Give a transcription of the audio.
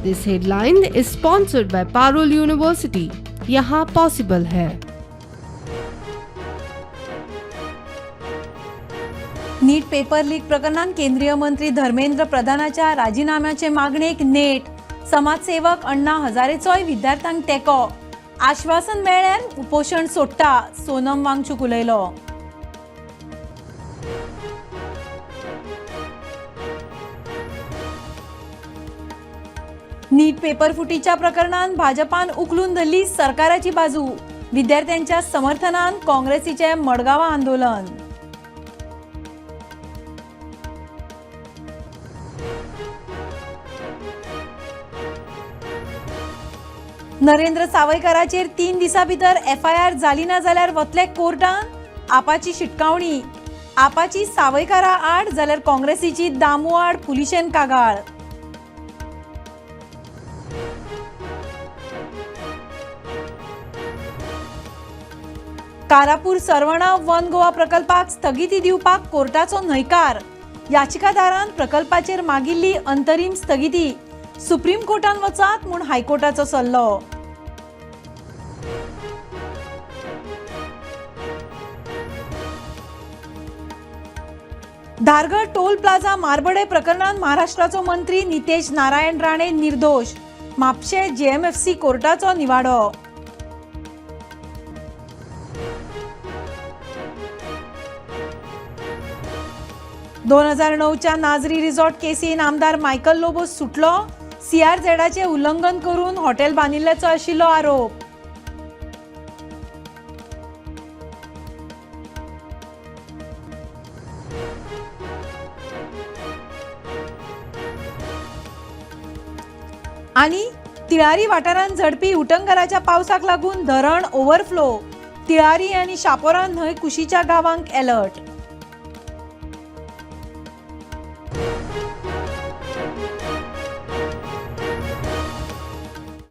This headline is sponsored by Parul University. यहाँ possible है। नीट paper leak प्रकरणात केंद्रीय मंत्री धर्मेंद्र प्रधानाच्या राजीनाम्याचे मागणेक नेट. समाजसेवक अण्णा हजारेचोय विद्यार्थ्यांक तेंको. आश्वासन मेळ्ळ्यार उपोशण सोडटा, सोनम वांगचूक उलयलो. नीट पेपर फुटीच्या प्रकरणात भाजपान उखलून धरली सरकाराची बाजू. विद्यार्थ्यांच्या समर्थनान काँग्रेसीचे मडगांवा आंदोलन. नरेंद्र सावयकाराचेर 3 दिसां भितर एफआयआर जाली ना जाल्यार वतले कोर्टान, आपाची शिटकावणी. आपाची सावयकारा आड जाल्यार काँग्रेसीची दामू आड पुलिशेन कागाळ. कारापूर सरवणा वन गोवा प्रकल्पाक स्थगिती दिवपाक कोर्टाचो न्हयकार. याचिकादारान प्रकल्पाचेर मागिल्ली अंतरीम स्थगिती. सुप्रीम कोर्टान वचात म्हूण हायकोर्टाचो सल्लो. धारगळ टोल प्लाझा मारबडे प्रकरणात महाराष्ट्राचो मंत्री नितेश नारायण राणे निर्दोष. म्हापशें जेएमएफसी कोर्टाचो निवाडो. 2009च्या नाझरी रिसॉर्ट केसीन आमदार मायकल लोबो सुटलो. सीआरझेडाचे उल्लंघन करून हॉटेल बांदिल्ल्याचो आशिल्लो आरोप. आनी तिळारी वाठारांत झडपी उटंगराच्या पावसाक लागून धरण ओव्हरफ्लो. तिळारी आनी शापोरा न्हंय कुशीच्या गांवांक अलर्ट.